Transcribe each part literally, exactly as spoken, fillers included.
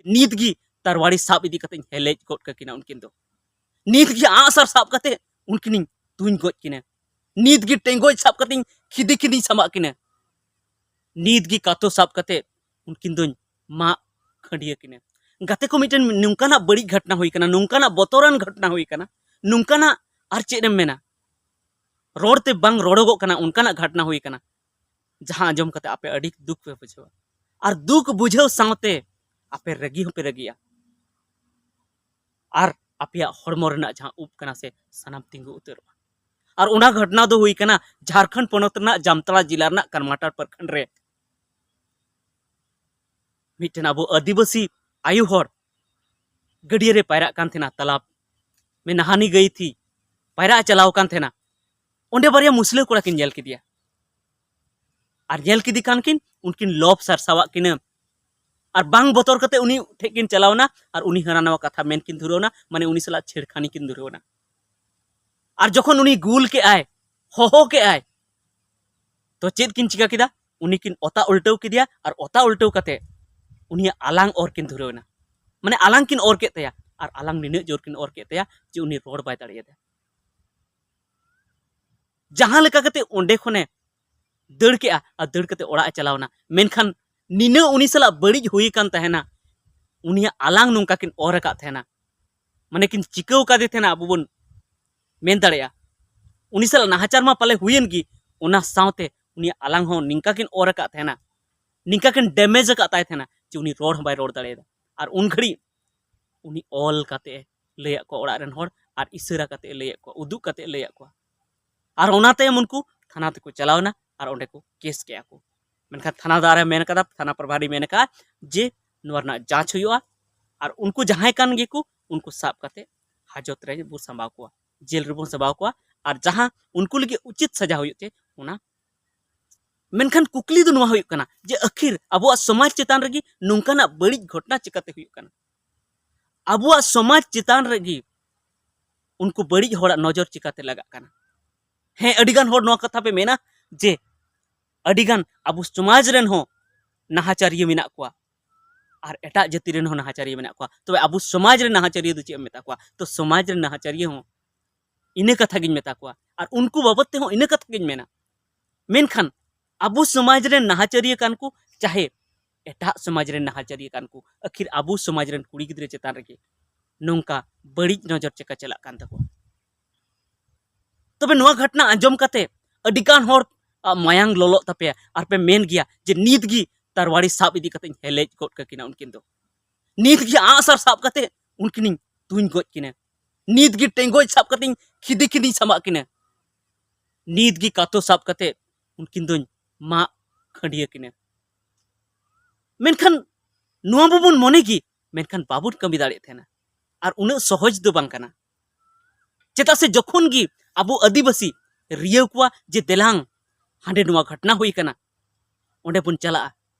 ᱱᱤᱛ ᱜᱮ ᱛᱟᱨᱣᱟᱲᱤ ᱥᱟᱵ ᱤᱫᱤ ᱠᱟᱛᱮᱧ ᱦᱮᱞᱮᱡ ᱜᱚᱫ ᱠᱟᱹᱠᱤᱱᱟ ᱩᱱᱠᱤᱱ ᱫᱚ᱾ ᱱᱤᱛ ᱜᱮ ᱟᱸᱜᱼᱥᱟᱨ ᱥᱟᱵ ᱠᱟᱛᱮ ᱩᱱᱠᱤᱱᱤᱧ ᱛᱩᱧ ᱜᱚᱡ ᱠᱤᱱᱟ᱾ ᱱᱤᱛ ᱜᱮ ᱴᱮᱸᱜᱚᱡ ᱥᱟᱵ ᱠᱟᱛᱮᱧ ᱠᱷᱤᱫᱤ ᱠᱷᱤᱫᱤᱧ ᱥᱟᱢᱟᱜ ᱠᱤᱱᱟ᱾ ᱱᱤᱛ ᱜᱮ ᱠᱟᱛᱚ ᱥᱟᱵ ᱠᱟᱛᱮ ᱩᱱᱠᱤᱱ ᱫᱚᱧ ᱢᱟᱜ ᱠᱷᱟᱹᱰᱭᱟᱹ ᱠᱤᱱᱟ᱾ ᱜᱟᱛᱮ ᱠᱚ, ᱢᱤᱫᱴᱮᱱ ᱱᱚᱝᱠᱟᱱᱟᱜ ᱵᱟᱹᱲᱤᱡ ᱜᱷᱚᱴᱱᱟ ᱦᱩᱭ ᱠᱟᱱᱟ, ᱱᱚᱝᱠᱟᱱᱟᱜ ᱵᱚᱛᱚᱨᱟᱱ ᱜᱷᱚᱴᱱᱟ ᱦᱩᱭ ᱠᱟᱱᱟ, ᱱᱚᱝᱠᱟᱱᱟᱜ ᱟᱨ ᱪᱮᱫ ᱮᱢ ᱢᱮᱱᱟ, ᱨᱚᱲ ᱛᱮ ᱵᱟᱝ ᱨᱚᱲᱚᱜᱚᱜ ᱠᱟᱱᱟ, ᱚᱱᱠᱟᱱᱟᱜ ᱜᱷᱚᱴᱱᱟ ᱦᱩᱭ ᱠᱟᱱᱟ, ᱡᱟᱦᱟᱸ ᱟᱸᱡᱚᱢ ᱠᱟᱛᱮ ᱟᱯᱮ ᱟᱹᱰᱤ ᱫᱩᱠ ᱯᱮ ᱵᱩᱡᱷᱟᱹᱣᱟ᱾ ᱟᱨ ᱫᱩᱠ ᱵᱩᱡᱷᱟᱹᱣ ᱥᱟᱶᱛᱮ ᱟᱯᱮ ᱨᱟᱹᱜᱤ ᱦᱚᱸᱯᱮ ᱨᱟᱹᱜᱤᱜᱼᱟ᱾ ᱟᱨ ᱟᱯᱮᱭᱟᱜ ᱦᱚᱲᱢᱚ ᱨᱮᱱᱟᱜ ᱡᱟᱦᱟᱸ ᱩᱵ ᱠᱟᱱᱟ ᱥᱮ, ᱥᱟᱱᱟᱢ ᱛᱤᱸᱜᱩ ᱩᱛᱟᱹᱨᱚᱜᱼᱟ᱾ ᱟᱨ ᱚᱱᱟ ᱜᱷᱚᱴᱱᱟ ᱫᱚ ᱦᱩᱭ ᱠᱟᱱᱟ ᱡᱷᱟᱲᱠᱷᱚᱸᱰ ᱯᱚᱱᱚᱛ ᱨᱮᱱᱟᱜ ᱡᱟᱢᱛᱟᱲᱟ ᱡᱮᱞᱟ ᱨᱮᱱᱟᱜ ᱠᱟᱱᱢᱟᱴᱟᱲ ᱯᱨᱚᱠᱷᱚᱸᱰ ᱨᱮ᱾ ᱢᱤᱫᱴᱮᱱ ᱟᱵᱚ ᱟᱹᱫᱤᱵᱟᱹᱥᱤ ᱟᱭᱳ ᱦᱚᱲ ᱜᱟᱹᱰᱭᱟᱹ ᱨᱮ ᱯᱟᱭᱨᱟᱜ ᱠᱟᱱ ᱛᱟᱦᱮᱱᱟ, ᱛᱟᱞᱟᱵ ᱢᱮ ᱱᱟᱦᱟᱱᱤ ᱜᱟᱹᱭ ᱛᱷᱤ ᱯᱟᱭᱨᱟᱜ ᱮ ᱪᱟᱞᱟᱣ ᱠᱟᱱ ᱛᱟᱦᱮᱱᱟ᱾ ᱚᱸᱰᱮ ᱵᱟᱨᱭᱟ ᱢᱩᱥᱞᱟᱹ ᱠᱚᱲᱟ ᱠᱤᱱ ᱧᱮᱞ ᱠᱮᱫᱮᱭᱟ᱾ ᱟᱨ ᱧᱮᱞ ᱠᱮᱫᱮ ᱠᱷᱟᱱ ᱠᱤᱱ, ᱩᱱᱠᱤᱱ ᱞᱚᱵᱽ ᱥᱟᱨᱥᱟᱣᱟᱜ ᱠᱤᱱᱟᱹ᱾ ᱟᱨ ᱵᱟᱝ ᱵᱚᱛᱚᱨ ᱠᱟᱛᱮ ᱩᱱᱤ ᱴᱷᱮᱡ ᱠᱤᱱ ᱪᱟᱞᱟᱣᱱᱟ ᱟᱨ ᱩᱱᱤ ᱦᱟᱱᱟ ᱱᱟᱣᱟ ᱠᱟᱛᱷᱟ ᱢᱮᱱ ᱠᱤᱱ ᱫᱷᱩᱨᱟᱹᱣᱱᱟ, ᱢᱟᱱᱮ ᱩᱱᱤ ᱥᱟᱞᱟᱜ ᱪᱷᱮᱲᱠᱷᱟᱱᱤ ᱠᱤᱱ ᱫᱷᱩᱨᱟᱹᱣᱱᱟ᱾ ᱟᱨ ᱡᱚᱠᱷᱚᱱ ᱩᱱᱤ ᱜᱩᱞ ᱠᱮᱜᱼᱟᱭ, ᱦᱚᱦᱚ ᱠᱮᱜᱼᱟᱭ, ᱛᱚ ᱪᱮᱫ ᱠᱤᱱ ᱪᱤᱠᱟ ᱠᱮᱫᱟ? ᱩᱱᱤ ᱠᱤᱱ ᱚᱛᱟ ᱩᱞᱴᱟᱹᱣ ᱠᱮᱫᱮᱭᱟ ᱟᱨ ᱚᱛᱟ ᱩᱞᱴᱟᱹᱣ ᱠᱟᱛᱮ ᱩᱱᱤᱭᱟᱜ ᱟᱞᱟᱝ ᱚᱨ ᱠᱤᱱ ᱫᱷᱩᱨᱟᱹᱣᱱᱟ᱾ ᱢᱟᱱᱮ ᱟᱞᱟᱝ ᱠᱤᱱ ᱚᱨ ᱠᱮᱫ ᱛᱟᱭᱟ ᱟᱨ ᱟᱞᱟᱝ ᱱᱤᱱᱟᱹᱜ ᱡᱳᱨ ᱠᱤᱱ ᱚᱨ ᱠᱮᱫ ᱛᱟᱭᱟ ᱡᱮ ᱩᱱᱤ ᱨᱚᱲ ᱵᱟᱭ ᱫᱟᱲᱮᱭᱟᱫᱟ᱾ ᱡᱟᱦᱟᱸ ᱞᱮᱠᱟ ᱠᱟᱛᱮ ᱚᱸᱰᱮ ᱠᱷᱚᱱᱮ ᱫᱟᱹᱲ ᱠᱮᱜᱼᱟ ᱟᱨ ᱫᱟᱹᱲ ᱠᱟᱛᱮ ᱚᱲᱟᱜ ᱮ ᱪᱟᱞᱟᱣᱱᱟ, ᱢᱮᱱᱠᱷᱟᱱ ᱱᱤᱱᱟᱹᱜ ᱩᱱᱤ ᱥᱟᱞᱟᱜ ᱵᱟᱹᱲᱤᱡ ᱦᱩᱭ ᱟᱠᱟᱱ ᱛᱟᱦᱮᱱᱟ, ᱩᱱᱤᱭᱟᱜ ᱟᱞᱟᱝ ᱱᱚᱝᱠᱟ ᱠᱤᱱ ᱚᱨ ᱟᱠᱟᱫ ᱛᱟᱦᱮᱱᱟ, ᱢᱟᱱᱮ ᱠᱤᱱ ᱪᱤᱠᱟᱹᱣ ᱠᱟᱫᱮ ᱛᱟᱦᱮᱱᱟ, ᱟᱵᱚ ᱵᱚᱱ ᱢᱮᱱ ᱫᱟᱲᱮᱭᱟᱜᱼᱟ᱾ ᱩᱱᱤ ᱥᱟᱞᱟᱜ ᱱᱟᱦᱟᱪᱟᱨ ᱢᱟ ᱯᱟᱞᱮ ᱦᱩᱭᱮᱱ ᱜᱮ, ᱚᱱᱟ ᱥᱟᱶᱛᱮ ᱩᱱᱤᱭᱟᱜ ᱟᱞᱟᱝ ᱦᱚᱸ ᱱᱤᱝᱠᱟ ᱠᱤᱱ ᱚᱨ ᱟᱠᱟᱫ ᱛᱟᱦᱮᱱᱟ, ᱱᱤᱝᱠᱟ ᱠᱤᱱ ᱰᱮᱢᱮᱡᱽ ᱟᱠᱟᱫ ᱛᱟᱭ ᱛᱟᱦᱮᱱᱟ ᱡᱮ ᱩᱱᱤ ᱨᱚᱲ ᱦᱚᱸ ᱵᱟᱭ ᱨᱚᱲ ᱫᱟᱲᱮᱭᱟᱫᱟ᱾ ᱟᱨ ᱩᱱ ᱜᱷᱟᱹᱲᱤᱡ ᱩᱱᱤ ᱚᱞ ᱠᱟᱛᱮ ᱮ ᱞᱟᱹᱭᱟᱫ ᱠᱚᱣᱟ ᱚᱲᱟᱜ ᱨᱮᱱ ᱦᱚᱲ, ᱟᱨ ᱤᱥᱟᱹᱨᱟ ᱠᱟᱛᱮ ᱮ ᱞᱟᱹᱭᱟᱫ ᱠᱚᱣᱟ, ᱩᱫᱩᱜ ᱠᱟᱛᱮ ᱮ ᱞᱟᱹᱭᱟᱫ ᱠᱚᱣᱟ᱾ ᱟᱨ ᱚᱱᱟ ᱛᱟᱭᱚᱢ ᱩᱱᱠᱩ ᱛᱷᱟᱱᱟ ᱛᱮᱠᱚ ᱪᱟᱞᱟᱣᱱᱟ ᱟᱨ ᱚᱸᱰᱮ ᱠᱚ ᱠᱮᱥ ᱠᱮᱜᱼᱟ ᱠᱚ᱾ ᱢᱮᱱᱠᱷᱟᱱ ᱛᱷᱟᱱᱟ ᱫᱟᱨ ᱮ ᱢᱮᱱ ᱠᱟᱫᱟ, ᱛᱷᱟᱱᱟ ᱯᱨᱚᱵᱷᱟᱨᱤ ᱢᱮᱱ ᱠᱟᱜᱼᱟ ᱡᱮ ᱱᱚᱣᱟ ᱨᱮᱱᱟᱜ ᱡᱟᱸᱪ ᱦᱩᱭᱩᱜᱼᱟ, ᱟᱨ ᱩᱱᱠᱩ ᱡᱟᱦᱟᱸᱭ ᱠᱟᱱ ᱜᱮᱠᱚ ᱩᱱᱠᱩ ᱥᱟᱵ ᱠᱟᱛᱮ ᱦᱟᱡᱚᱛ ᱨᱮ ᱵᱚ ᱥᱟᱢᱵᱟᱣ ᱠᱚᱣᱟ, ᱡᱮᱞ ᱨᱮᱵᱚᱱ ᱥᱟᱢᱵᱟᱣ ᱠᱚᱣᱟ, ᱟᱨ ᱡᱟᱦᱟᱸ ᱩᱱᱠᱩ ᱞᱟᱹᱜᱤᱫ ᱩᱪᱤᱛ ᱥᱟᱡᱟ ᱦᱩᱭᱩᱜ ᱪᱮ ᱚᱱᱟ᱾ ᱢᱮᱱᱠᱷᱟᱱ ᱠᱩᱠᱞᱤ ᱫᱚ ᱱᱚᱣᱟ ᱦᱩᱭᱩᱜ ᱠᱟᱱᱟ ᱡᱮ ᱟᱹᱠᱷᱤᱨ ᱟᱵᱚᱣᱟᱜ ᱥᱚᱢᱟᱡᱽ ᱪᱮᱛᱟᱱ ᱨᱮᱜᱮ ᱱᱚᱝᱠᱟᱱᱟᱜ ᱵᱟᱹᱲᱤᱡ ᱜᱷᱚᱴᱱᱟ ᱪᱤᱠᱟᱹᱛᱮ ᱦᱩᱭᱩᱜ ᱠᱟᱱᱟ? ᱟᱵᱚᱣᱟᱜ ᱥᱚᱢᱟᱡᱽ ᱪᱮᱛᱟᱱ ᱨᱮᱜᱮ ᱩᱱᱠᱩ ᱵᱟᱹᱲᱤᱡ ᱦᱚᱲᱟᱜ ᱱᱚᱡᱚᱨ ᱪᱤᱠᱟᱹᱛᱮ ᱞᱟᱜᱟᱜ ᱠᱟᱱᱟ? ᱦᱮᱸ, ᱟᱹᱰᱤᱜᱟᱱ ᱦᱚᱲ ᱱᱚᱣᱟ ᱠᱟᱛᱷᱟ ᱯᱮ ᱢᱮᱱᱟ ᱡᱮ ᱟᱹᱰᱤᱜᱟᱱ ᱟᱵᱚ ᱥᱚᱢᱟᱡᱽ ᱨᱮᱱ ᱦᱚᱸ ᱱᱟᱦᱟᱪᱟᱨᱤᱭᱟᱹ ᱢᱮᱱᱟᱜ ᱠᱚᱣᱟ, ᱟᱨ ᱮᱴᱟᱜ ᱡᱟᱹᱛᱤ ᱨᱮᱱ ᱦᱚᱸ ᱱᱟᱦᱟᱪᱟᱨᱤᱭᱟᱹ ᱢᱮᱱᱟᱜ ᱠᱚᱣᱟ᱾ ᱛᱚᱵᱮ ᱟᱵᱚ ᱥᱚᱢᱟᱡᱽ ᱨᱮ ᱱᱟᱦᱟᱪᱟᱨᱤᱭᱟᱹ ᱫᱚ ᱪᱮᱫ ᱮᱢ ᱢᱮᱛᱟ ᱠᱚᱣᱟ? ᱛᱚ ᱥᱚᱢᱟᱡᱽ ᱨᱮ ᱱᱟᱦᱟᱪᱟᱨᱤᱭᱟᱹ ᱦᱚᱸ ᱤᱱᱟᱹ ᱠᱟᱛᱷᱟ ᱜᱤᱧ ᱢᱮᱛᱟ ᱠᱚᱣᱟ, ᱟᱨ ᱩᱱᱠᱩ ᱵᱟᱵᱚᱫ ᱛᱮᱦᱚᱸ ᱤᱱᱟᱹ ᱠᱟᱛᱷᱟ ᱜᱤᱧ ᱢᱮᱱᱟ᱾ ᱢᱮᱱᱠᱷᱟᱱ ᱟᱵᱚ ᱥᱚᱢᱟᱡᱽ ᱨᱮᱱ ᱱᱟᱦᱟᱪᱟᱨᱤᱭᱟᱹ ᱠᱟᱱ ᱠᱚ, ᱪᱟᱦᱮ ᱮᱴᱟᱜ ᱥᱚᱢᱟᱡᱽ ᱨᱮᱱ ᱱᱟᱦᱟᱪᱟᱨᱤᱭᱟᱹ ᱠᱟᱱ ᱠᱚ, ᱟᱹᱠᱷᱤᱨ ᱟᱵᱚ ᱥᱚᱢᱟᱡᱽ ᱨᱮᱱ ᱠᱩᱲᱤ ᱜᱤᱫᱽᱨᱟᱹ ᱪᱮᱛᱟᱱ ᱨᱮᱜᱮ ᱱᱚᱝᱠᱟ ᱵᱟᱹᱲᱤᱡ ᱱᱚᱡᱚᱨ ᱪᱮᱠᱟ ᱪᱟᱞᱟᱜ ᱠᱟᱱ ᱛᱟᱠᱚᱣᱟ᱾ ᱛᱚᱵᱮ ᱱᱚᱣᱟ ᱜᱷᱚᱴᱱᱟ ᱟᱸᱡᱚᱢ ᱠᱟᱛᱮ ᱟᱹᱰᱤᱜᱟᱱ ᱦᱚᱲ, ᱟ, ᱢᱟᱭᱟᱝ ᱞᱚᱞᱚᱜ ᱛᱟᱯᱮᱭᱟ, ᱟᱨ ᱯᱮ ᱢᱮᱱ ᱜᱮᱭᱟ ᱡᱮ ᱱᱤᱛ ᱜᱮ ᱛᱟᱨᱣᱟᱲᱤ ᱥᱟᱵ ᱤᱫᱤ ᱠᱟᱛᱮᱧ ᱦᱮᱞᱮᱡ ᱜᱚᱫ ᱠᱟᱹᱠᱤᱱᱟ ᱩᱱᱠᱤᱱ ᱫᱚ᱾ ᱱᱤᱛ ᱜᱮ ᱟᱸᱜᱼᱥᱟᱨ ᱥᱟᱵ ᱠᱟᱛᱮ ᱩᱱᱠᱤᱱᱤᱧ ᱛᱩᱧ ᱜᱚᱡ ᱠᱤᱱᱟ᱾ ᱱᱤᱛ ᱜᱮ ᱴᱮᱸᱜᱚᱡ ᱥᱟᱵ ᱠᱟᱛᱮᱧ ᱠᱷᱤᱫᱤ ᱠᱷᱤᱫᱤᱧ ᱥᱟᱢᱟᱜ ᱠᱤᱱᱟ᱾ ᱱᱤᱛ ᱜᱮ ᱠᱟᱛᱚ ᱥᱟᱵ ᱠᱟᱛᱮ ᱩᱱᱠᱤᱱ ᱫᱚᱧ ᱢᱟᱜ ᱠᱷᱟᱹᱰᱭᱟᱹ ᱠᱤᱱᱟ᱾ ᱢᱮᱱᱠᱷᱟᱱ ᱱᱚᱣᱟ ᱵᱚᱱ ᱢᱚᱱᱮ ᱜᱮ, ᱢᱮᱱᱠᱷᱟᱱ ᱵᱟᱵᱚᱱ ᱠᱟᱹᱢᱤ ᱫᱟᱲᱮᱭᱟᱜ ᱛᱟᱦᱮᱱᱟ᱾ ᱟᱨ ᱩᱱᱟᱹᱜ ᱥᱚᱦᱚᱡᱽ ᱫᱚ ᱵᱟᱝ ᱠᱟᱱᱟ᱾ ᱪᱮᱫᱟᱜ ᱥᱮ ᱡᱚᱠᱷᱚᱱ ᱜᱮ ᱟᱵᱚ ᱟᱹᱫᱤᱵᱟᱹᱥᱤ ᱨᱤᱭᱟᱹᱣ ᱠᱚᱣᱟ ᱡᱮ ᱫᱮᱞᱟᱝ ᱦᱟᱸᱰᱮ ᱱᱚᱣᱟ ᱜᱷᱚᱴᱱᱟ ᱦᱩᱭ ᱠᱟᱱᱟ, ᱚᱸᱰᱮ ᱵᱚᱱ ᱪᱟᱞᱟᱜᱼᱟ,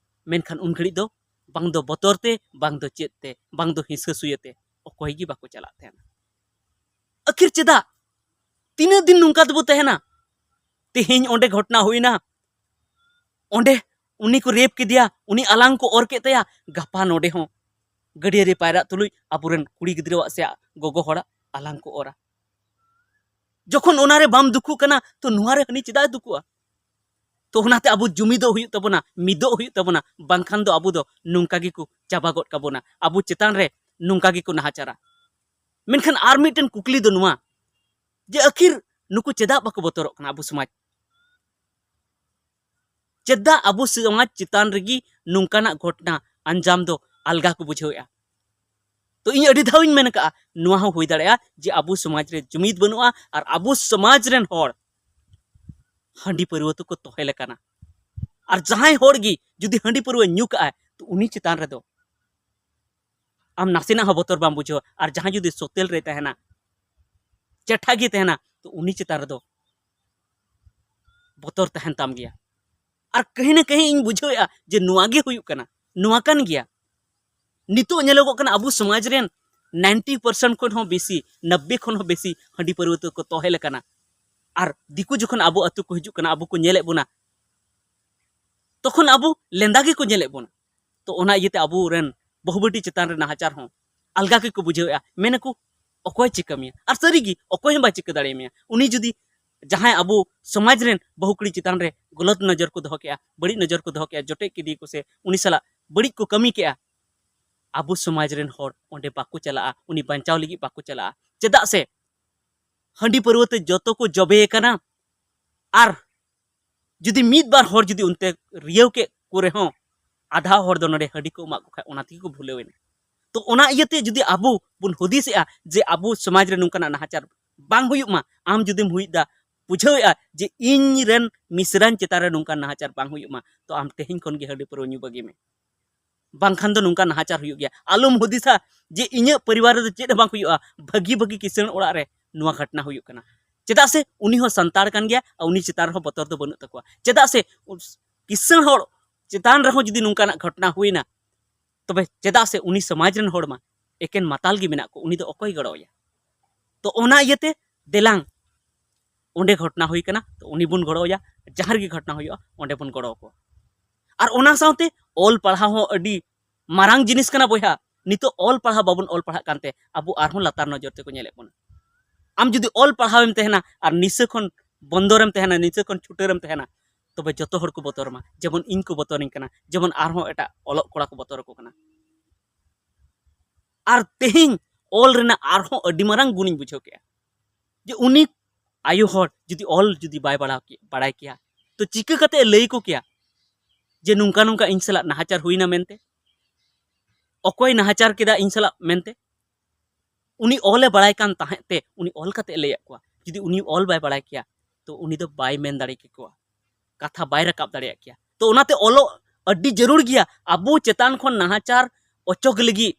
ᱢᱮᱱᱠᱷᱟᱱ ᱩᱱ ᱜᱷᱟᱹᱲᱤᱡ ᱫᱚ ᱵᱟᱝ ᱫᱚ ᱵᱚᱛᱚᱨ ᱛᱮ, ᱵᱟᱝ ᱫᱚ ᱪᱮᱫ ᱛᱮ, ᱵᱟᱝ ᱫᱚ ᱦᱤᱸᱥᱟᱹ ᱥᱩᱭᱟᱹ ᱛᱮ ᱚᱠᱚᱭ ᱜᱮ ᱵᱟᱠᱚ ᱪᱟᱞᱟᱜ ᱛᱟᱦᱮᱱᱟ᱾ ᱟᱹᱠᱷᱤᱨ ᱪᱮᱫᱟᱜ? ᱛᱤᱱᱟᱹᱜ ᱫᱤᱱ ᱱᱚᱝᱠᱟ ᱛᱮᱵᱚ ᱛᱟᱦᱮᱱᱟ? ᱛᱮᱦᱮᱧ ᱚᱸᱰᱮ ᱜᱷᱚᱴᱱᱟ ᱦᱩᱭᱱᱟ, ᱚᱸᱰᱮ ᱩᱱᱤ ᱠᱚ ᱨᱮᱯ ᱠᱮᱫᱮᱭᱟ, ᱩᱱᱤ ᱟᱞᱟᱝ ᱠᱚ ᱚᱨ ᱠᱮᱫ ᱛᱟᱭᱟ, ᱜᱟᱯᱟ ᱱᱚᱰᱮ ᱦᱚᱸ ᱜᱟᱹᱰᱭᱟᱹ ᱨᱮ ᱯᱟᱭᱨᱟᱜ ᱛᱩᱞᱩᱡ ᱟᱵᱚᱨᱮᱱ ᱠᱩᱲᱤ ᱜᱤᱫᱽᱨᱟᱹᱣᱟᱜ ᱥᱮ ᱜᱚᱜᱚ ᱦᱚᱲᱟᱜ ᱟᱞᱟᱝ ᱠᱚ ᱚᱨᱟ᱾ ᱡᱚᱠᱷᱚᱱ ᱚᱱᱟᱨᱮ ᱵᱟᱢ ᱫᱩᱠᱷᱩᱜ ᱠᱟᱱᱟ, ᱛᱚ ᱱᱚᱣᱟ ᱨᱮ ᱦᱟᱹᱱᱤ ᱪᱮᱫᱟᱜ ᱮ ᱫᱩᱠᱷᱩᱜᱼᱟ? ᱛᱚ ᱚᱱᱟᱛᱮ ᱟᱵᱚ ᱡᱩᱢᱤᱫᱚᱜ ᱦᱩᱭᱩᱜ ᱛᱟᱵᱚᱱᱟ, ᱢᱤᱫᱚᱜ ᱦᱩᱭᱩᱜ ᱛᱟᱵᱚᱱᱟ, ᱵᱟᱝᱠᱷᱟᱱ ᱫᱚ ᱟᱵᱚ ᱫᱚ ᱱᱚᱝᱠᱟ ᱜᱮᱠᱚ ᱪᱟᱵᱟ ᱜᱚᱫ ᱠᱟᱵᱚᱱᱟ, ᱟᱵᱚ ᱪᱮᱛᱟᱱ ᱨᱮ ᱱᱚᱝᱠᱟ ᱜᱮᱠᱚ ᱱᱟᱦᱟᱪᱟᱨᱟ᱾ ᱢᱮᱱᱠᱷᱟᱱ ᱟᱨ ᱢᱤᱫᱴᱮᱱ ᱠᱩᱠᱞᱤ ᱫᱚ ᱱᱚᱣᱟ, ᱡᱮ ᱟᱹᱠᱷᱤᱨ ᱱᱩᱠᱩ ᱪᱮᱫᱟᱜ ᱵᱟᱠᱚ ᱵᱚᱛᱚᱨᱚᱜ ᱠᱟᱱᱟ ᱟᱵᱚ ᱥᱚᱢᱟᱡᱽ? ᱪᱮᱫᱟᱜ ᱟᱵᱚ ᱥᱚᱢᱟᱡᱽ ᱪᱮᱛᱟᱱ ᱨᱮᱜᱮ ᱱᱚᱝᱠᱟᱱᱟᱜ ᱜᱷᱚᱴᱱᱟ ᱟᱧᱡᱟᱢ ᱫᱚ ᱟᱞᱜᱟ ᱠᱚ ᱵᱩᱡᱷᱟᱹᱣᱮᱫᱼᱟ? ᱛᱚ ᱤᱧ ᱟᱹᱰᱤ ᱫᱷᱟᱣ ᱤᱧ ᱢᱮᱱ ᱠᱟᱜᱼᱟ, ᱱᱚᱣᱟ ᱦᱚᱸ ᱦᱩᱭ ᱫᱟᱲᱮᱭᱟᱜᱼᱟ ᱡᱮ ᱟᱵᱚ ᱥᱚᱢᱟᱡᱽ ᱨᱮ ᱡᱩᱢᱤᱫ ᱵᱟᱹᱱᱩᱜᱼᱟ ᱟᱨ ᱟᱵᱚ ᱥᱚᱢᱟᱡᱽ ᱨᱮᱱ ᱦᱚᱲ ᱦᱟᱺᱰᱤ ᱯᱟᱹᱨᱣᱟᱹ ᱛᱮᱠᱚ ᱛᱚᱦᱮᱞ ᱟᱠᱟᱱᱟ᱾ ᱟᱨ ᱡᱟᱦᱟᱸᱭ ᱦᱚᱲ ᱜᱮ ᱡᱩᱫᱤ ᱦᱟᱺᱰᱤ ᱯᱟᱹᱨᱣᱟᱹ ᱧᱩ ᱠᱟᱜᱼᱟᱭ, ᱛᱚ ᱩᱱᱤ ᱪᱮᱛᱟᱱ ᱨᱮᱫᱚ ᱟᱢ ᱱᱟᱥᱮᱱᱟᱜ ᱦᱚᱸ ᱵᱚᱛᱚᱨ ᱵᱟᱢ ᱵᱩᱡᱷᱟᱹᱣᱟ᱾ ᱟᱨ ᱡᱟᱦᱟᱸᱭ ᱡᱩᱫᱤ ᱥᱚᱛᱮᱞ ᱨᱮ ᱛᱟᱦᱮᱱᱟ, ᱪᱮᱴᱷᱟ ᱜᱮ ᱛᱟᱦᱮᱱᱟ, ᱛᱚ ᱩᱱᱤ ᱪᱮᱛᱟᱱ ᱨᱮᱫᱚ ᱵᱚᱛᱚᱨ ᱛᱟᱦᱮᱱ ᱛᱟᱢ ᱜᱮᱭᱟ᱾ ᱟᱨ ᱠᱟᱹᱦᱤ ᱱᱟ ᱠᱟᱹᱦᱤ ᱤᱧ ᱵᱩᱡᱷᱟᱹᱣᱮᱫᱼᱟ ᱡᱮ ᱱᱚᱣᱟ ᱜᱮ ᱦᱩᱭᱩᱜ ᱠᱟᱱᱟ, ᱱᱚᱣᱟ ᱠᱟᱱ ᱜᱮᱭᱟ᱾ ᱱᱤᱛᱚᱜ ᱧᱮᱞᱚᱜᱚᱜ ᱠᱟᱱᱟ ᱟᱵᱚ ᱥᱚᱢᱟᱡᱽ ᱨᱮᱱ ᱱᱟᱭᱤᱱᱴᱤ ᱯᱟᱨᱥᱮᱱᱴ ᱠᱷᱚᱱ ᱦᱚᱸ ᱵᱮᱥᱤ, ᱱᱚᱵᱵᱮ ᱠᱷᱚᱱ ᱦᱚᱸ ᱵᱮᱥᱤ ᱦᱟᱺᱰᱤ ᱯᱟᱹᱨᱣᱟᱹ ᱛᱮᱠᱚ ᱛᱚᱦᱮᱞ ᱟᱠᱟᱱᱟ᱾ ᱟᱨ ᱫᱤᱠᱩ ᱡᱚᱠᱷᱚᱱ ᱟᱵᱚ ᱟᱹᱛᱩ ᱠᱚ ᱦᱤᱡᱩᱜ ᱠᱟᱱᱟ, ᱟᱵᱚ ᱠᱚ ᱧᱮᱞᱮᱫ ᱵᱚᱱᱟ, ᱛᱚᱠᱷᱚᱱ ᱟᱵᱚ ᱞᱮᱸᱫᱟ ᱜᱮᱠᱚ ᱧᱮᱞᱮᱫ ᱵᱚᱱᱟ᱾ ᱛᱚ ᱚᱱᱟ ᱤᱭᱟᱹᱛᱮ ᱟᱵᱚ ᱨᱮᱱ ᱵᱟᱹᱦᱩ ᱵᱤᱴᱤ ᱪᱮᱛᱟᱱ ᱨᱮ ᱱᱟᱦᱟᱪᱟᱨ ᱦᱚᱸ ᱟᱞᱜᱟ ᱜᱮᱠᱚ ᱵᱩᱡᱷᱟᱹᱣᱮᱫᱼᱟ᱾ ᱢᱮᱱᱟᱠᱚ, "ᱚᱠᱚᱭ ᱪᱤᱠᱟᱹ ᱢᱮᱭᱟ?" ᱟᱨ ᱥᱟᱹᱨᱤᱜᱮ ᱚᱠᱚᱭ ᱦᱚᱸ ᱵᱟᱭ ᱪᱤᱠᱟᱹ ᱫᱟᱲᱮᱭᱟᱢᱮᱭᱟ᱾ ᱩᱱᱤ ᱡᱩᱫᱤ ᱡᱟᱦᱟᱸᱭ ᱟᱵᱚ ᱥᱚᱢᱟᱡᱽ ᱨᱮᱱ ᱵᱟᱹᱦᱩ ᱠᱩᱲᱤ ᱪᱮᱛᱟᱱ ᱨᱮ ᱜᱚᱞᱚᱛ ᱱᱚᱡᱚᱨ ᱠᱚ ᱫᱚᱦᱚ ᱠᱮᱜᱼᱟ, ᱵᱟᱹᱲᱤᱡ ᱱᱚᱡᱚᱨ ᱠᱚ ᱫᱚᱦᱚ ᱠᱮᱜᱼᱟ, ᱡᱚᱴᱮᱫ ᱠᱮᱫᱮᱭᱟᱠᱚ ᱥᱮ ᱩᱱᱤ ᱥᱟᱞᱟᱜ ᱵᱟᱹᱲᱤᱡ ᱠᱚ ᱠᱟᱹᱢᱤ ᱠᱮᱜᱼᱟ, ᱟᱵᱚ ᱥᱚᱢᱟᱡᱽ ᱨᱮᱱ ᱦᱚᱲ ᱚᱸᱰᱮ ᱵᱟᱠᱚ ᱪᱟᱞᱟᱜᱼᱟ, ᱩᱱᱤ ᱵᱟᱧᱪᱟᱣ ᱞᱟᱹᱜᱤᱫ ᱵᱟᱠᱚ ᱪᱟᱞᱟᱜᱼᱟ᱾ ᱪᱮᱫᱟᱜ ᱥᱮ ᱦᱟᱺᱰᱤ ᱯᱟᱹᱨᱣᱟᱹ ᱛᱮ ᱡᱚᱛᱚ ᱠᱚ ᱡᱚᱵᱮ ᱟᱠᱟᱱᱟ᱾ ᱟᱨ ᱡᱩᱫᱤ ᱢᱤᱫ ᱵᱟᱨ ᱦᱚᱲ ᱡᱩᱫᱤ ᱚᱱᱛᱮ ᱨᱤᱭᱟᱹᱣ ᱠᱮᱫ ᱠᱚ ᱨᱮᱦᱚᱸ, ᱟᱫᱷᱟ ᱦᱚᱲ ᱫᱚ ᱱᱚᱰᱮ ᱦᱟᱺᱰᱤ ᱠᱚ ᱮᱢᱟᱜ ᱠᱚ ᱠᱷᱟᱱ ᱚᱱᱟ ᱛᱮᱜᱮ ᱠᱚ ᱵᱷᱩᱞᱟᱹᱣ ᱮᱱᱟ᱾ ᱛᱚ ᱚᱱᱟ ᱤᱭᱟᱹᱛᱮ ᱡᱩᱫᱤ ᱟᱵᱚ ᱵᱚᱱ ᱦᱩᱫᱤᱥᱮᱜᱼᱟ ᱡᱮ ᱟᱵᱚ ᱥᱚᱢᱟᱡᱽ ᱨᱮ ᱱᱚᱝᱠᱟᱱᱟᱜ ᱱᱟᱦᱟᱪᱟᱨ ᱵᱟᱝ ᱦᱩᱭᱩᱜ ᱢᱟ, ᱟᱢ ᱡᱩᱫᱤᱢ ᱦᱩᱭᱫᱟ, ᱵᱩᱡᱷᱟᱹᱣᱮᱜᱼᱟ ᱡᱮ ᱤᱧ ᱨᱮᱱ ᱢᱤᱥᱨᱟᱧ ᱪᱮᱛᱟᱱ ᱨᱮ ᱱᱚᱝᱠᱟᱱ ᱱᱟᱦᱟᱪᱟᱨ ᱵᱟᱝ ᱦᱩᱭᱩᱜ ᱢᱟ, ᱛᱚ ᱟᱢ ᱛᱮᱦᱮᱧ ᱠᱷᱚᱱ ᱜᱮ ᱦᱟᱺᱰᱤ ᱯᱟᱹᱨᱣᱟᱹ ᱧᱩ ᱵᱟᱹᱜᱤ ᱢᱮ, ᱵᱟᱝᱠᱷᱟᱱ ᱫᱚ ᱱᱚᱝᱠᱟ ᱱᱟᱦᱟᱪᱟᱨ ᱦᱩᱭᱩᱜ ᱜᱮᱭᱟ᱾ ᱟᱞᱚᱢ ᱦᱩᱫᱤᱥᱟ ᱡᱮ ᱤᱧᱟᱹᱜ ᱯᱚᱨᱤᱵᱟᱨ ᱨᱮᱫᱚ ᱪᱮᱫ ᱦᱚᱸ ᱵᱟᱝ ᱦᱩᱭᱩᱜᱼᱟ, ᱵᱷᱟᱹᱜᱤ ᱵᱷᱟᱹᱜᱤ ᱠᱤᱥᱟᱹᱬ ᱚᱲᱟᱜ ᱨᱮ ᱱᱚᱣᱟ ᱜᱷᱚᱴᱱᱟ ᱦᱩᱭᱩᱜ ᱠᱟᱱᱟ᱾ ᱪᱮᱫᱟᱜ ᱥᱮ ᱩᱱᱤ ᱦᱚᱸ ᱥᱟᱱᱛᱟᱲ ᱠᱟᱱ ᱜᱮᱭᱟ ᱟᱨ ᱩᱱᱤ ᱪᱮᱛᱟᱱ ᱨᱮᱦᱚᱸ ᱵᱚᱛᱚᱨ ᱫᱚ ᱵᱟᱹᱱᱩᱜ ᱛᱟᱠᱚᱣᱟ᱾ ᱪᱮᱫᱟᱜ ᱥᱮ ᱩᱥ-, ᱠᱤᱥᱟᱹᱬ ᱦᱚᱲ ᱪᱮᱛᱟᱱ ᱨᱮᱦᱚᱸ ᱡᱩᱫᱤ ᱱᱚᱝᱠᱟᱱᱟᱜ ᱜᱷᱚᱴᱱᱟ ᱦᱩᱭᱱᱟ, ᱛᱚᱵᱮ ᱪᱮᱫᱟᱜ ᱥᱮ ᱩᱱᱤ ᱥᱚᱢᱟᱡᱽ ᱨᱮᱱ ᱦᱚᱲ ᱢᱟ ᱮᱠᱮᱱ ᱢᱟᱛᱟᱞ ᱜᱮ ᱢᱮᱱᱟᱜ ᱠᱚ, ᱩᱱᱤ ᱫᱚ ᱚᱠᱚᱭ ᱜᱚᱲᱚᱣᱟᱭᱟ? ᱛᱚ ᱚᱱᱟ ᱤᱭᱟᱹᱛᱮ ᱫᱮᱞᱟᱝ, ᱚᱸᱰᱮ ᱜᱷᱚᱴᱱᱟ ᱦᱩᱭ ᱠᱟᱱᱟ, ᱛᱚ ᱩᱱᱤ ᱵᱚᱱ ᱜᱚᱲᱚᱣᱟᱭᱟ᱾ ᱡᱟᱦᱟᱸ ᱨᱮᱜᱮ ᱜᱷᱚᱴᱱᱟ ᱦᱩᱭᱩᱜᱼᱟ, ᱚᱸᱰᱮ ᱵᱚᱱ ᱜᱚᱲᱚ ᱟᱠᱚᱣᱟ᱾ ᱟᱨ ᱚᱱᱟ ᱥᱟᱶᱛᱮ ᱚᱞ ᱯᱟᱲᱦᱟᱣ ᱦᱚᱸ ᱟᱹᱰᱤ ᱢᱟᱨᱟᱝ ᱡᱤᱱᱤᱥ ᱠᱟᱱᱟ ᱵᱚᱭᱦᱟ᱾ ᱱᱤᱛᱚᱜ ᱚᱞ ᱯᱟᱲᱦᱟᱣ ᱵᱟᱵᱚᱱ ᱚᱞ ᱯᱟᱲᱦᱟᱜ ᱠᱟᱱᱛᱮ ᱟᱵᱚ ᱟᱨᱦᱚᱸ ᱞᱟᱛᱟᱨ ᱱᱚᱡᱚᱨ ᱛᱮᱠᱚ ᱧᱮᱞᱮᱫ ᱵᱚᱱᱟ᱾ ᱟᱢ ᱡᱩᱫᱤ ᱚᱞ ᱯᱟᱲᱦᱟᱣᱮᱢ ᱛᱟᱦᱮᱱᱟ ᱟᱨ ᱱᱤᱥᱟᱹ ᱠᱷᱚᱱ ᱵᱚᱱᱫᱚᱨᱮᱢ ᱛᱟᱦᱮᱱᱟ, ᱱᱤᱥᱟᱹ ᱠᱷᱚᱱ ᱪᱷᱩᱴᱟᱹᱨᱮᱢ ᱛᱟᱦᱮᱱᱟ, ᱛᱚᱵᱮ ᱡᱚᱛᱚ ᱦᱚᱲ ᱠᱚ ᱵᱚᱛᱚᱨ ᱟᱢᱟ, ᱡᱮᱢᱚᱱ ᱤᱧ ᱠᱚ ᱵᱚᱛᱚᱨᱤᱧ ᱠᱟᱱᱟ, ᱡᱮᱢᱚᱱ ᱟᱨᱦᱚᱸ ᱮᱴᱟᱜ ᱚᱞᱚᱜ ᱠᱚᱲᱟ ᱠᱚ ᱵᱚᱛᱚᱨ ᱟᱠᱚ ᱠᱟᱱᱟ᱾ ᱟᱨ ᱛᱮᱦᱮᱧ ᱚᱞ ᱨᱮᱱᱟᱜ ᱟᱨᱦᱚᱸ ᱟᱹᱰᱤ ᱢᱟᱨᱟᱝ ᱜᱩᱱᱤᱧ ᱵᱩᱡᱷᱟᱹᱣ ᱠᱮᱜᱼᱟ, ᱡᱮ ᱩᱱᱤ ᱟᱭᱳ ᱦᱚᱲ ᱡᱩᱫᱤ ᱚᱞ ᱡᱩᱫᱤ ᱵᱟᱭ ᱵᱟᱲᱟᱣ ᱠᱮ-, ᱵᱟᱲᱟᱭ ᱠᱮᱭᱟ, ᱛᱚ ᱪᱤᱠᱟᱹ ᱠᱟᱛᱮ ᱮ ᱞᱟᱹᱭ ᱟᱠᱚ ᱠᱮᱭᱟ ᱡᱮ ᱱᱚᱝᱠᱟ ᱱᱚᱝᱠᱟ ᱤᱧ ᱥᱟᱞᱟᱜ ᱱᱟᱦᱟᱪᱟᱨ ᱦᱩᱭᱱᱟ ᱢᱮᱱᱛᱮ? ᱚᱠᱚᱭ ᱱᱟᱦᱟᱪᱟᱨ ᱠᱮᱫᱟ ᱤᱧ ᱥᱟᱞᱟᱜ ᱢᱮᱱᱛᱮ? ᱩᱱᱤ ᱚᱞᱮ ᱵᱟᱲᱟᱭ ᱠᱟᱱ ᱛᱟᱦᱮᱸᱫ ᱛᱮ ᱩᱱᱤ ᱚᱞ ᱠᱟᱛᱮ ᱮ ᱞᱟᱹᱭᱟᱫ ᱠᱚᱣᱟ᱾ ᱡᱩᱫᱤ ᱩᱱᱤ ᱚᱞ ᱵᱟᱭ ᱵᱟᱲᱟᱭ ᱠᱮᱭᱟ, ᱛᱚ ᱩᱱᱤ ᱫᱚ ᱵᱟᱭ ᱢᱮᱱ ᱫᱟᱲᱮ ᱠᱮᱠᱚᱣᱟ, ᱠᱟᱛᱷᱟ ᱵᱟᱭ ᱨᱟᱠᱟᱵ ᱫᱟᱲᱮᱭᱟᱜ ᱠᱮᱭᱟ᱾ ᱛᱚ ᱚᱱᱟᱛᱮ ᱚᱞᱚᱜ ᱟᱹᱰᱤ ᱡᱟᱹᱨᱩᱲ ᱜᱮᱭᱟ᱾ ᱟᱵᱚ ᱪᱮᱛᱟᱱ ᱠᱷᱚᱱ ᱱᱟᱦᱟᱪᱟᱨ ᱚᱪᱚᱜ ᱞᱟᱹᱜᱤᱫ,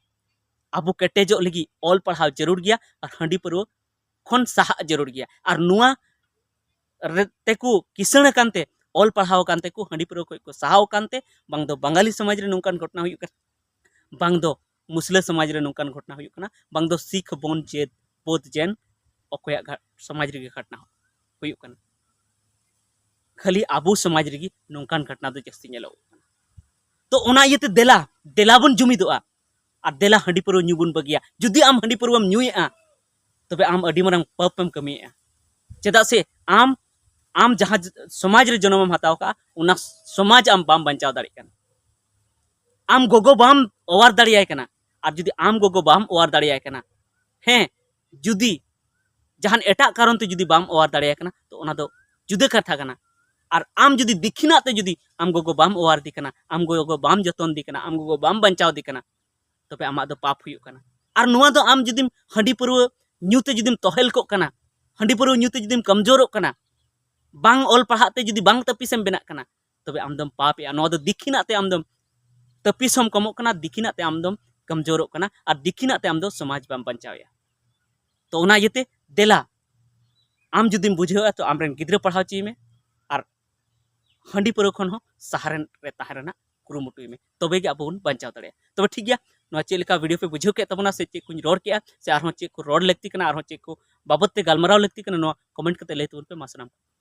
ᱟᱵᱚ ᱠᱮᱴᱮᱡᱚᱜ ᱞᱟᱹᱜᱤᱫ ᱚᱞ ᱯᱟᱲᱦᱟᱣ ᱡᱟᱹᱨᱩᱲ ᱜᱮᱭᱟ ᱟᱨ ᱦᱟᱺᱰᱤ ᱯᱟᱹᱨᱣᱟᱹ ᱠᱷᱚᱱ ᱥᱟᱦᱟᱜ ᱡᱟᱹᱨᱩᱲ ᱜᱮᱭᱟ᱾ ᱟᱨ ᱱᱚᱣᱟ ᱨᱮ-, ᱛᱮᱠᱚ ᱠᱤᱥᱟᱹᱬ ᱟᱠᱟᱱ ᱛᱮ, ᱚᱞ ᱯᱟᱲᱦᱟᱣ ᱟᱠᱟᱱ ᱛᱮᱠᱚ ᱦᱟᱺᱰᱤ ᱯᱟᱹᱨᱣᱟᱹ ᱠᱷᱚᱱ ᱠᱚ ᱥᱟᱦᱟᱣ ᱟᱠᱟᱱ ᱛᱮ, ᱵᱟᱝ ᱫᱚ ᱵᱟᱝᱜᱟᱞᱤ ᱥᱚᱢᱟᱡᱽ ᱨᱮ ᱱᱚᱝᱠᱟᱱ ᱜᱷᱚᱴᱱᱟ ᱦᱩᱭᱩᱜ ᱠᱟᱱᱟ, ᱵᱟᱝ ᱫᱚ ᱢᱩᱥᱞᱟᱹ ᱥᱚᱢᱟᱡᱽ ᱨᱮ ᱱᱚᱝᱠᱟᱱ ᱜᱷᱚᱴᱱᱟ ᱦᱩᱭᱩᱜ ᱠᱟᱱᱟ, ᱵᱟᱝ ᱫᱚ ᱥᱤᱠᱷ ᱵᱚᱱ ᱡᱮ ᱵᱳᱫᱷ ᱡᱮᱱ ᱚᱠᱚᱭᱟᱜ ᱜᱷᱟ-, ᱥᱚᱢᱟᱡᱽ ᱨᱮᱜᱮ ᱜᱷᱚᱴᱱᱟ ᱦᱩᱭᱩᱜ ᱠᱟᱱᱟ᱾ ᱠᱷᱟᱹᱞᱤ ᱟᱵᱚ ᱥᱚᱢᱟᱡᱽ ᱨᱮᱜᱮ ᱱᱚᱝᱠᱟᱱ ᱜᱷᱚᱴᱱᱟ ᱫᱚ ᱡᱟᱹᱥᱛᱤ ᱧᱮᱞᱚᱜ ᱠᱟᱱᱟ᱾ ᱛᱚ ᱚᱱᱟ ᱤᱭᱟᱹᱛᱮ ᱫᱮᱞᱟ, ᱫᱮᱞᱟ ᱵᱚᱱ ᱡᱩᱢᱤᱫᱚᱜᱼᱟ ᱟᱨ ᱫᱮᱞᱟ ᱦᱟᱺᱰᱤ ᱯᱟᱹᱨᱣᱟᱹ ᱧᱩ ᱵᱚᱱ ᱵᱟᱹᱜᱤᱭᱟ᱾ ᱡᱩᱫᱤ ᱟᱢ ᱦᱟᱺᱰᱤ ᱯᱟᱹᱨᱣᱟᱹᱢ ᱧᱩᱭᱮᱫᱼᱟ, ᱛᱚᱵᱮ ᱟᱢ ᱟᱹᱰᱤ ᱢᱟᱨᱟᱝ ᱯᱟᱯ ᱮᱢ ᱠᱟᱹᱢᱤᱭᱮᱫᱼᱟ᱾ ᱪᱮᱫᱟᱜ ᱥᱮ ᱟᱢ, ᱟᱢ ᱡᱟᱦᱟᱸ ᱥᱚᱢᱟᱡᱽ ᱨᱮ ᱡᱚᱱᱚᱢᱮᱢ ᱦᱟᱛᱟᱣ ᱠᱟᱜᱼᱟ, ᱚᱱᱟ ᱥᱚᱢᱟᱡᱽ ᱟᱢ ᱵᱟᱢ ᱵᱟᱧᱪᱟᱣ ᱫᱟᱲᱮᱭᱟᱜ ᱠᱟᱱᱟ᱾ ᱟᱢ ᱜᱚᱜᱚ ᱵᱟᱢ ᱚᱣᱟᱨ ᱫᱟᱲᱮᱭᱟᱭ ᱠᱟᱱᱟ, ᱟᱨ ᱡᱩᱫᱤ ᱟᱢ ᱜᱚᱜᱚ ᱵᱟᱢ ᱚᱣᱟᱨ ᱫᱟᱲᱮᱭᱟᱭ ᱠᱟᱱᱟ, ᱦᱮᱸ, ᱡᱩᱫᱤ ᱡᱟᱦᱟᱱ ᱮᱴᱟᱜ ᱠᱟᱨᱚᱱ ᱛᱮ ᱡᱩᱫᱤ ᱵᱟᱢ ᱚᱣᱟᱨ ᱫᱟᱲᱮᱭᱟᱭ ᱠᱟᱱᱟ, ᱛᱚ ᱚᱱᱟ ᱫᱚ ᱡᱩᱫᱟᱹ ᱠᱟᱛᱷᱟ ᱠᱟᱱᱟ᱾ ᱟᱨ ᱟᱢ ᱡᱩᱫᱤ ᱫᱤᱠᱷᱤᱱᱟᱜ ᱛᱮ ᱡᱩᱫᱤ ᱟᱢ ᱜᱚᱜᱚ ᱵᱟᱢ ᱚᱣᱟᱨ ᱫᱮ ᱠᱟᱱᱟ, ᱟᱢ ᱜᱚᱜᱚ ᱵᱟᱢ ᱡᱚᱛᱚᱱ ᱫᱮ ᱠᱟᱱᱟ, ᱟᱢ ᱜᱚᱜᱚ ᱵᱟᱢ ᱵᱟᱧᱪᱟᱣ ᱫᱮ ᱠᱟᱱᱟ, ᱛᱚᱵᱮ ᱟᱢᱟᱜ ᱫᱚ ᱯᱟᱯ ᱦᱩᱭᱩᱜ ᱠᱟᱱᱟ᱾ ᱟᱨ ᱱᱚᱣᱟ ᱫᱚ ᱟᱢ ᱡᱩᱫᱤᱢ ᱦᱟᱺᱰᱤ ᱯᱟᱹᱨᱣᱟᱹ ᱧᱩ ᱛᱮ ᱡᱩᱫᱤᱢ ᱛᱚᱦᱮᱞ ᱠᱚᱜ ᱠᱟᱱᱟ, ᱦᱟᱺᱰᱤ ᱯᱟᱹᱨᱣᱟᱹ ᱧᱩ ᱛᱮ ᱡᱩᱫᱤᱢ ᱠᱚᱢᱡᱳᱨᱚᱜ ᱠᱟᱱᱟ, ᱵᱟᱝ ᱚᱞ ᱯᱟᱲᱦᱟᱜ ᱛᱮ ᱡᱩᱫᱤ ᱵᱟᱝ ᱛᱟᱹᱯᱤᱥᱮᱢ ᱵᱮᱱᱟᱜ ᱠᱟᱱᱟ, ᱛᱚᱵᱮ ᱟᱢ ᱫᱚᱢ ᱯᱟᱯᱮᱜᱼᱟ᱾ ᱱᱚᱣᱟ ᱫᱚ ᱫᱤᱠᱷᱤᱱᱟᱜ ᱛᱮ ᱟᱢ ᱫᱚᱢ ᱛᱟᱹᱯᱤᱥ ᱦᱚᱸᱢ ᱠᱚᱢᱚᱜ ᱠᱟᱱᱟ, ᱫᱤᱠᱷᱤᱱᱟᱜ ᱛᱮ ᱟᱢ ᱫᱚᱢ ᱠᱚᱢᱡᱳᱨᱚᱜ ᱠᱟᱱᱟ, ᱟᱨ ᱫᱤᱠᱷᱤᱱᱟᱜ ᱛᱮ ᱟᱢ ᱫᱚ ᱥᱚᱢᱟᱡᱽ ᱵᱟᱢ ᱵᱟᱧᱪᱟᱣᱮᱜᱼᱟ᱾ ᱛᱚ ᱚᱱᱟ ᱤᱭᱟᱹᱛᱮ ᱫᱮᱞᱟ, ᱟᱢ ᱡᱩᱫᱤᱢ ᱵᱩᱡᱷᱟᱹᱣᱟ, ᱛᱚ ᱟᱢᱨᱮᱱ ᱜᱤᱫᱽᱨᱟᱹ ᱯᱟᱲᱦᱟᱣ ᱦᱚᱪᱚᱭᱮ ᱢᱮ, ᱟᱨ ᱦᱟᱺᱰᱤ ᱯᱟᱹᱣᱨᱟᱹ ᱠᱷᱚᱱ ᱦᱚᱸ ᱥᱟᱦᱟ ᱨᱮ ᱛᱟᱦᱮᱸ ᱨᱮᱱᱟᱜ ᱠᱩᱨᱩᱢᱩᱴᱩᱭ ᱢᱮ, ᱛᱚᱵᱮ ᱜᱮ ᱟᱵᱚ ᱵᱚᱱ ᱵᱟᱧᱪᱟᱣ ᱫᱟᱲᱮᱭᱟᱜᱼᱟ᱾ ᱛᱚᱵᱮ ᱴᱷᱤᱠ ᱜᱮᱭᱟ, ᱱᱚᱣᱟ ᱪᱮᱫ ᱞᱮᱠᱟ ᱵᱷᱤᱰᱤᱭᱳ ᱯᱮ ᱵᱩᱡᱷᱟᱹᱣ ᱠᱮᱫ ᱛᱟᱵᱚᱱᱟ, ᱥᱮ ᱪᱮᱫ ᱠᱚᱧ ᱨᱚᱲ ᱠᱮᱜᱼᱟ, ᱥᱮ ᱟᱨᱦᱚᱸ ᱪᱮᱫ ᱠᱚ ᱨᱚᱲ ᱞᱟᱹᱠᱛᱤ ᱠᱟᱱᱟ, ᱟᱨᱦᱚᱸ ᱪᱮᱫ ᱠᱚ ᱵᱟᱵᱚᱫ ᱛᱮ ᱜᱟᱞᱢᱟᱨᱟᱣ ᱞᱟᱹᱠᱛᱤ ᱠᱟᱱᱟ, ᱱᱚᱣᱟ ᱠᱚᱢᱮᱱᱴ ᱠᱟᱛᱮ ᱞᱟᱹᱭ ᱛᱟᱵᱚᱱ ᱯᱮ᱾ ᱢᱟ ᱥᱟᱱᱟᱢ ᱠᱚ